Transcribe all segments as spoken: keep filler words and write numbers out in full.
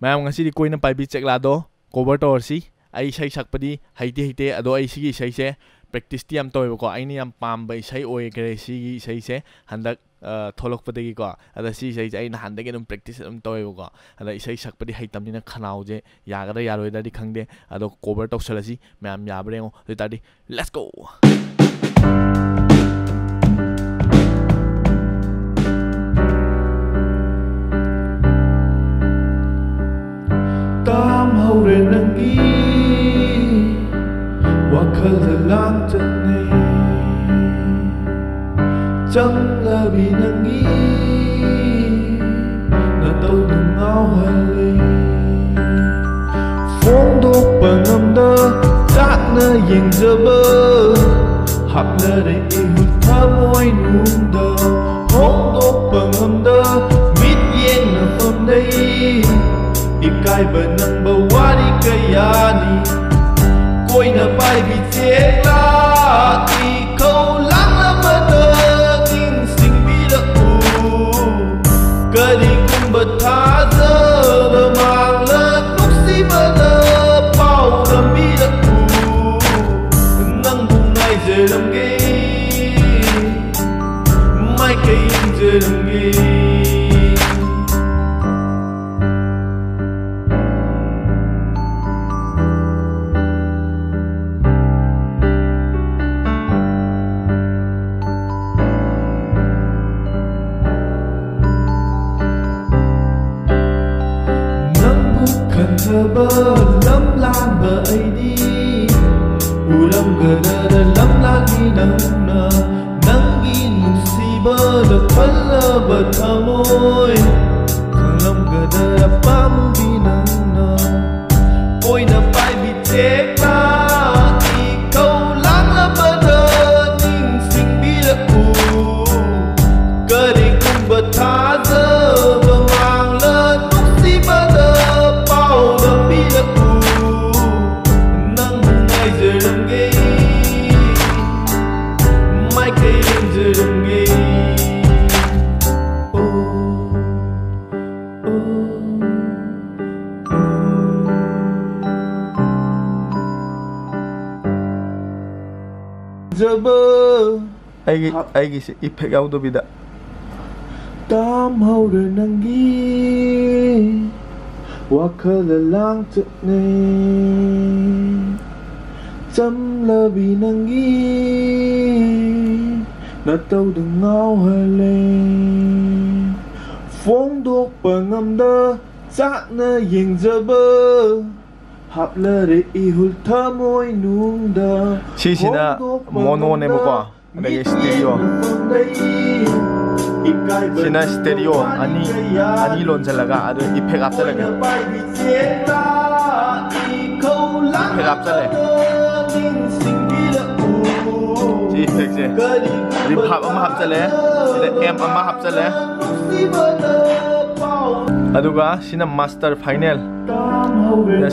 ꯃꯌꯥꯝ, ꯉꯁꯤꯗꯤ ꯀꯣꯏꯅ ꯄꯥꯏꯕꯤ ꯆꯦꯛꯂꯥꯗꯣ cover ꯇꯧꯔꯁꯤ꯫ ꯑꯩ ꯏꯁꯩ ꯁꯛꯄꯗꯤ ꯍꯩꯇꯦ ꯍꯩꯇꯦ, ꯑꯗꯣ ꯑꯩ ꯁꯤꯒꯤ ꯏꯁꯩꯁꯦ practice ꯇꯤ ꯌꯥꯝ ꯇꯧꯋꯦꯕꯀꯣ꯫ ꯑꯩꯅ ꯌꯥꯝ ꯄꯥꯝꯕ ꯏꯁꯩ ꯑꯣꯏꯈ꯭ꯔꯦ ꯁꯤꯒꯤ ꯏꯁꯩꯁꯦ꯫ ꯍꯟꯗꯛ, ꯑ, ꯊꯣꯛꯂꯛꯄꯗꯒꯤꯀꯣ꯫ ꯑꯗ ꯁꯤ ꯏꯁꯩꯁꯦ ꯑꯩ ꯅꯍꯥꯟꯗꯒꯤ ꯑꯗꯨꯝ practice ꯑꯗꯨꯝ ꯇꯧꯋꯦꯕꯀꯣ꯫ ꯑꯗ ꯏꯁꯩ ꯁꯛꯄꯗꯤ ꯍꯩꯇꯕꯅꯤꯅ ꯈꯅꯥꯎꯁꯦ ꯌꯥꯒꯗ꯭ꯔꯥ ꯌꯥꯔꯣꯏꯗ꯭ꯔꯗꯤ ꯈꯪꯗꯦ꯫ ꯑꯗꯣ cover ꯇꯧꯁꯜꯂꯁꯤ꯫ ꯃꯌꯥꯝ ꯌꯥꯕ꯭ꯔꯥ ꯌꯦꯡꯉꯣ꯫ ꯑꯗꯨ ꯑꯣꯏ ꯇꯥꯔꯗꯤ, let's go! ꯇꯥꯝꯍꯧꯔꯦ ꯅꯪꯒꯤ ꯋꯥꯈꯜꯗ ꯂꯥꯡ ꯆꯠꯅꯩ, ꯆꯪꯂꯕꯤ ꯅꯪꯒꯤ ꯅꯇꯧꯗꯨ ꯉꯥꯎꯍꯜꯂꯤ꯫ ꯐꯣꯡꯗꯣꯛꯄ ꯉꯝꯗ ꯆꯥꯛꯅ ꯌꯦꯡꯖꯕ ꯍꯥꯞꯅꯔꯦ ꯏꯍꯨꯜ ꯊꯃꯣꯏꯅꯨꯡꯗ꯫ ꯐꯣꯡꯗꯣꯛꯄ ꯉꯝꯗ ꯃꯤꯠꯌꯦꯡ ꯅꯐꯝꯗꯩ ꯏꯀꯥꯏꯕ ꯅꯪꯕ ꯋꯥꯔꯤ ꯀꯌꯥꯅꯤ꯫ ꯀꯣꯏꯅ ꯄꯥꯏꯕꯤ ꯆꯦꯛꯂꯥ ꯏꯈꯧ ꯂꯥꯡꯂꯕꯗ ꯅꯤꯡꯁꯤꯡꯕꯤꯔꯛꯎ꯫ ꯀꯔꯤꯒꯨꯝꯕ ꯊꯥꯖꯕ ꯃꯥꯡꯂ ꯅꯨꯡꯁꯤꯕꯗ ꯄꯥꯎ ꯂꯝꯕꯤꯔꯛꯎ꯫ ꯅꯪꯕꯨ ꯉꯥꯏꯖꯔꯝꯒꯦ, ꯃꯥꯏꯀꯩ ꯌꯦꯡꯖꯔꯝꯒꯦ꯫ ꯅꯪꯕꯨ ꯈꯟꯖꯕ ꯂꯝ ꯂꯥꯟꯕ ꯑꯩꯗꯤ ꯎꯔꯝꯒꯗ꯭ꯔ ꯂꯝꯂꯥꯟꯕꯤ ꯅꯪꯅ? ꯅꯪꯒꯤ ꯅꯨꯡꯁꯤꯕꯗ ꯈꯜꯂꯕ ꯊꯃꯣꯏ ꯈꯪꯂꯝꯒꯗ꯭ꯔ ꯄꯥꯝꯃꯨꯕꯤ ꯅꯪꯅ? ꯀꯣꯏꯅ ꯄꯥꯏꯕꯤ ꯆꯦꯛꯂꯥ ꯏꯈꯧ ꯂꯥꯡꯂꯕꯗ ꯅꯤꯡꯁꯤꯡꯕꯤꯔꯛꯎ꯫ ꯀꯔꯤꯒꯨꯝꯕ ꯊꯥꯖꯕ ꯃꯥꯡꯂ ꯅꯨꯡꯁꯤꯕꯗ ꯄꯥꯎ ꯂꯝꯕꯤꯔꯛꯎ꯫ ꯅꯪꯕꯨ ꯉꯥꯏꯖꯔꯝꯒꯦ, ꯃꯥꯏꯀꯩ ꯌꯦꯡꯖꯔꯝꯒꯦ꯫ ꯑꯣ, ꯑꯣ꯫ ꯐꯖꯕ ꯑꯩꯒꯤ ꯑꯩꯒꯤꯁꯦ ꯏꯐꯦꯛ ꯌꯥꯎꯗꯕꯤꯗ꯫ ꯇꯥꯝꯍꯧꯔꯦ ꯅꯪꯒꯤ ꯋꯥꯈꯜ ꯂꯥꯡꯆꯠꯅꯩ, ꯆꯝꯂꯕꯤ ꯅꯪꯒꯤ ꯅꯇꯧꯗ ꯉꯥꯎꯍꯜꯂꯦ꯫ ꯐꯣꯡꯗꯣꯛꯄ ꯉꯝꯗ ꯆꯥꯛꯅ ꯌꯦꯡꯖꯕ ꯍꯥꯞꯂꯔꯦ ꯏꯍꯨꯜ ꯊꯃꯣꯏꯅꯨꯡꯗ꯫ ꯁꯤꯁꯤꯅ ꯐꯣꯡꯗꯣꯛꯄ ꯃꯣꯅꯣꯅꯦꯕꯀꯣ꯫ ꯉꯝꯗ ꯑꯗꯒꯤ ꯁ꯭ꯇꯦꯔꯤꯑꯣ꯫ ꯁꯤꯅ ꯁ꯭ꯇꯦꯔꯤꯑꯣ ꯑꯅꯤ, ꯑꯅꯤ ꯂꯣꯟꯁꯤꯜꯂꯒ ꯑꯗꯨ ꯏꯐꯦꯛ ꯍꯥꯞꯆꯜꯂꯒꯦ꯫ ꯏꯐꯦꯛ ꯍꯥꯞꯆꯜꯂꯦ꯫ ꯁꯤ ꯏꯐꯦꯛꯁꯦ ꯔꯤꯚꯥꯔꯕ ꯑꯃ ꯍꯥꯞꯆꯜꯂꯦ, ꯁꯤꯗ ꯑꯦꯝ ꯑꯃ ꯍꯥꯞꯆꯜꯂꯦ꯫ ꯑꯗꯨꯒ ꯁꯤꯅ ꯃꯥꯁꯇꯔ ꯐꯥꯏꯅꯦꯜ꯫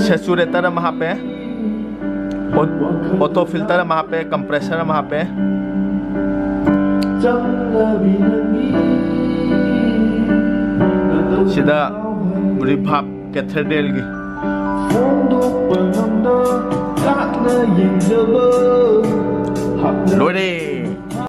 ꯁꯦꯆꯨꯔꯦꯇꯔ ꯑꯃ ꯍꯥꯞꯄꯦ, ꯑꯣꯇꯣ ꯐꯤꯜꯇꯔ ꯑꯃ ꯍꯥꯞꯄꯦ, ꯀꯝꯄ꯭ꯔꯦꯁꯔ ꯑꯃ ꯍꯥꯞꯄꯦ꯫ ꯁꯤꯗ ꯔꯤꯚꯥꯔꯕ ꯀꯦꯊꯦꯗ꯭ꯔꯦꯜꯒꯤ꯫ ꯂꯣꯏꯔꯦ꯫